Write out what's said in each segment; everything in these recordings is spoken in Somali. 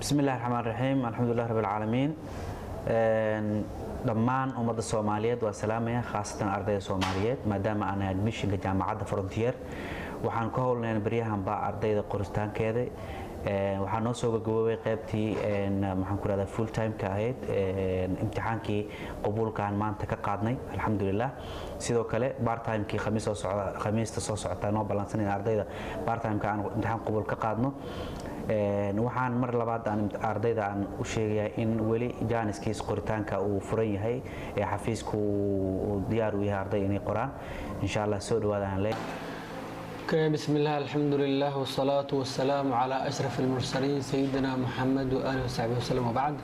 Bismi illahi raxmaan raxiim, alxamdulilah rabbi alcaalamiin. Dhammaan ummadda Soomaaliyeed waa salaamaya, khaasatan ardayda Soomaaliyeed. Maadaama aan admissionka Jaamacadda Frontier waxaan ka howlnayn baryahanba ardayda qoritaankeeda, waxaa noo soo gagaboobay qaybtii, maxaan ku rahdaa, full time-ka ahayd. Imtixaankii qabuulkaan maanta ka qaadnay, alxamdulilah. Sidoo kale part time-kii khamiis soo socda, khamiista soo socota noo ballansan in ardayda part time-ka aan imtixaan qabuul ka qaadno. Waxaan mar labaad aan ardayda aan u sheegayaa in weli jaaniskiis qoritaanka uu furan yahay ee xafiisku uu diyaar u yahay arday inay qoraan, insha Allah. Soo dhawaada aan leeyahay. بسم الله، الحمد لله، والصلاة والسلام على أشرف المرسلين، سيدنا محمد وآله وصحبه وسلم، وبعد.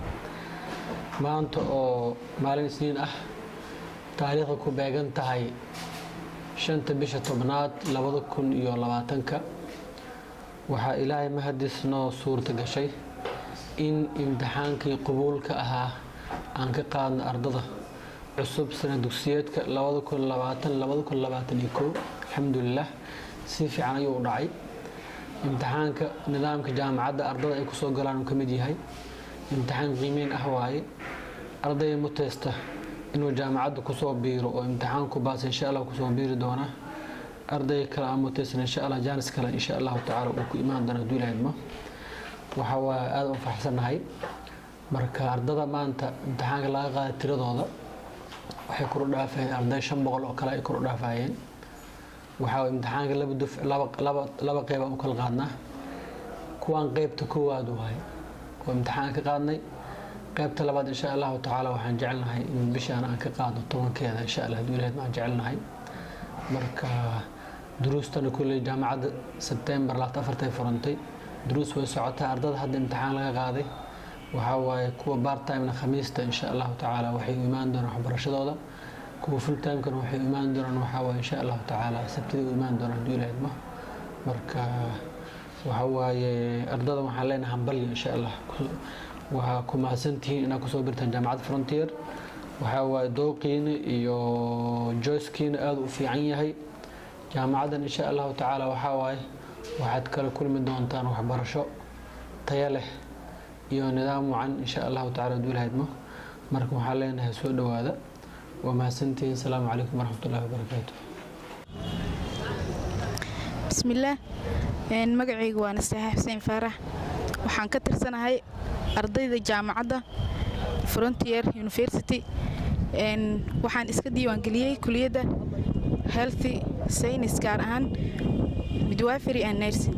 Maanta oo maalin Isniin ah, taariikhda ku beegan tahay 5-ta bisha 10aad 2020-ka, waxaa Ilaahay mahadis noo suurta gashay in imtixaankii qubuulka ahaa aan ka qaadno ardada cusub sana dugsiyeedka 2020 2021. Alxamdulilah, si fiican ayuu u dhacay imtixaanka. Nidaamka jaamacadda ardada ay kusoo galaan uu ka mid yahay. Imtixaan qiimeyn ah waaye. Ardayga muteysta inuu jaamacadda kusoo biiro oo imtixaanku baas, insha Allah kusoo biiri doona. Ardayga kale aan muteysan, insha Allah jaanis kale insha Allahu tacaala uu ku imaan doona hadduu Ilaah idmo. Waxa waa aada u faraxsannahay. Marka ardada maanta imtixaanka laga qaaday tiradooda waxay kor u dhaafayeen arday 500 oo kale ay kor u dhaafayeen. Waxaa imtixaanka laba duf laba laba laba qeyb aan u kala qaadnaa. Kuwaan qeybta koowaad waay oo imtixaan ka qaadnay. Qaybta labaad, insha Allahu tacaala, waxaan jecelnahay in bishaan aan ka qaadno 10-keeda, insha Allah, hadduu Ilaah aan jecelnahay. Marka duruustana kulley jaamacadda Sebtembar 24-tay furantay, duruus way socotaa. Ardada hadda imtixaan laga qaaday waxaa waaye kuwa part timena Khamiista, insha Allahu tacaala, waxay u imaan doonaan waxbarashadooda. Kuwa full timekana waxay u imaan doonaan, waxaa waaye, insha Allahu tacaala, Sabtida u imaan doonaan, hadduu Ilaah idmo. Marka waxa waaye ardada waxaan leenahay hambalyo, insha Allah waxaa ku mahadsantihiin inaad kusoo birtaan Jaamacadda Frontier. Waxaa waaye dooqiina iyo choicekiina aada u fiican yahay. Jaamacaddan, insha Allahu tacaala, waxaa waaye waxaad kala kulmi doontaan waxbarasho tayo leh iyo nidaam wacan, insha Allahu tacala, hadduu Ilaah idmo. Marka waxaan leenahay soo dhowaada, waa mahadsantihiin. Asalaamu calaykum waraxmatullahi wabarakaatu. Bismillaah, magacaygu waa Nasteexa Xuseen Faarax. Waxaan ka tirsanahay ardayda jaamacadda Frontier University. Waxaan iska diiwaangeliyey kuliyadda health science, gaar ahaan midwifery and nursing.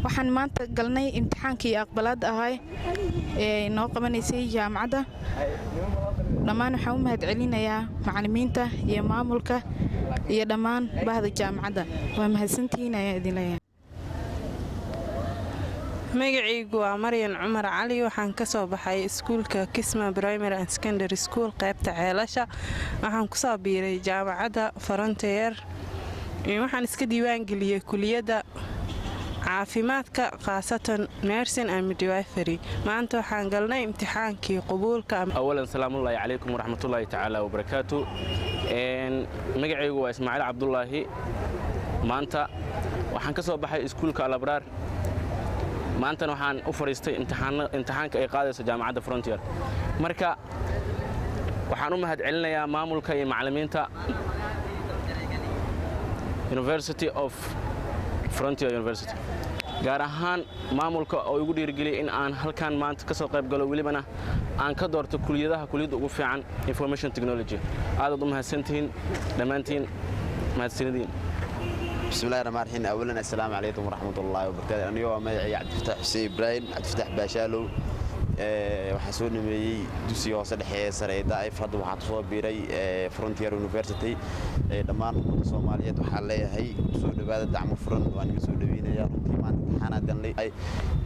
Waxaan maanta galnay imtixaankii aqbalaadda ahaa ee noo qabanaysay jaamacadda. Dhammaan waxaan u mahad celinayaa macalimiinta iyo maamulka iyo dhammaan bahda jaamacadda. Waa mahadsantihiin ayaa idin leeyahay. Magacaygu waa Maryan Cumar Cali. Waxaan kasoo baxay iskuulka Kisma Primary and Secondary School, qaybta Ceelasha. Waxaan kusoo biiray Jaamacadda Frontier. Waxaan iska diiwaangeliyey kuliyadda caafimaadka, khaasatan nursing and midwifery. Maanta waxaan galnay imtixaankii qubuulka. Awalan, salaamullaahi calaykum waraxmatullaahi tacaala wabarakaatu. Magacaygu waa Ismaaciil Cabdulaahi. Maanta waxaan ka soo baxay iskuulka Alabraar. Maantana waxaan u fadhiistay imtixaanka ay qaadayso Jaamacadda Frontier. Marka waxaan u mahad celinayaa maamulka iyo macallimiinta University of Frontier University, gaar ahaan maamulka oo igu dhiirigeliyay in aan halkan maanta ka soo qayb galo, welibana aan ka doorto kuliyadaha kuliyadda ugu fiican, information technology. Aadaad u mahadsantihiin dhammaantiin, mahadsanadiin. بسم الله الرحمن الرحيم. اولا، السلام عليكم ورحمه الله وبركاته. Aniga waa magacay Cabdifataax Xuseen Ibraahim, Cabdifataax Baashaalow. Waxaan soo dhameeyey dugsiga hoose, dhexe ee sare ee Daa'if. Hadda waxaan kusoo biiray Frontier University. Dhammaan ummadda Soomaaliyeed waxaan leeyahay soo dhowaada, gacmo furan waan iga soo dhaweynaya. Runtii maanta imtixaanaa galnay.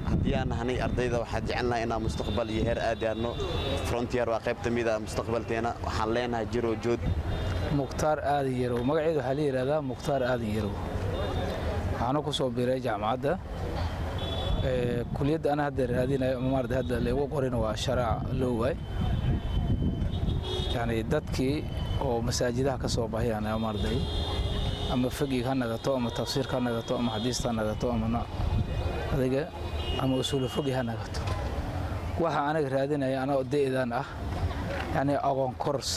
Haddii aan nahnay ardayda, waxaan jecelnahay inaan mustaqbal iyo heer aad gaarno. Frontier waa qayb ka mid ah mustaqbalkeena. Waxaan leenahay jiroo jood. Mukhtaar Aadan Yarow. Magaceedu waxaa la yidhahdaa Mukhtaar Aadan Yarow. Waxaana ku soo biiray jaamacadda. Kuliyadda ana hadda raadinayo ama maarata hadda laygu qorina waa sharaac loo waay, yacni dadkii oo masaajidaha ka soo baxayaan ama arday ama fiqiga ha nagato ama tafsiirka ha nagato ama xadiista ha nagato ama adiga ama usuulu fiqi ha nagato. Waxa anaga raadinaya anaa da'dan ah, yani aqoon kors.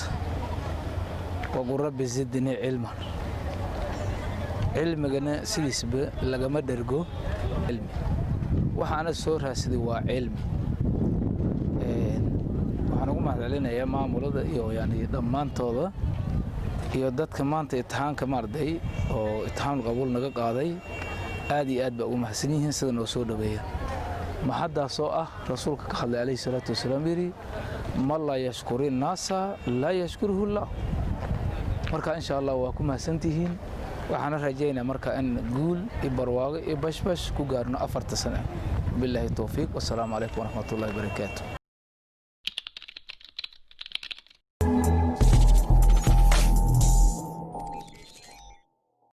Waqul rabbi zidnii cilman. Cilmigana sidiisba lagama dhergo. Cilmi waxa ana soo raadsaday waa cilmi. Waxaan ugu mahadcelinayaa maamulada iyo yani dhammaantooda iyo dadka maanta imtixaanka maarday oo imtixaan qabuul naga qaaday. Aad iyo aad baa ugu mahadsan yihiin sida noo soo dhaweeya. Mahaddaasoo ah rasuulka ka hadlay calayhi salaatu wasalaam, yidhi: "Man laa yashkuri nnaasa laa yashkuruhu llah." Marka insha Allah waa ku mahadsantihiin. Waxaana rajaynaa marka in guul iyo barwaaqo iyo bashbash ku gaarno 4-ta sane. Bilaahi towfiiq, wasalaamu calaykum waraxmatullahi wabarakaatu.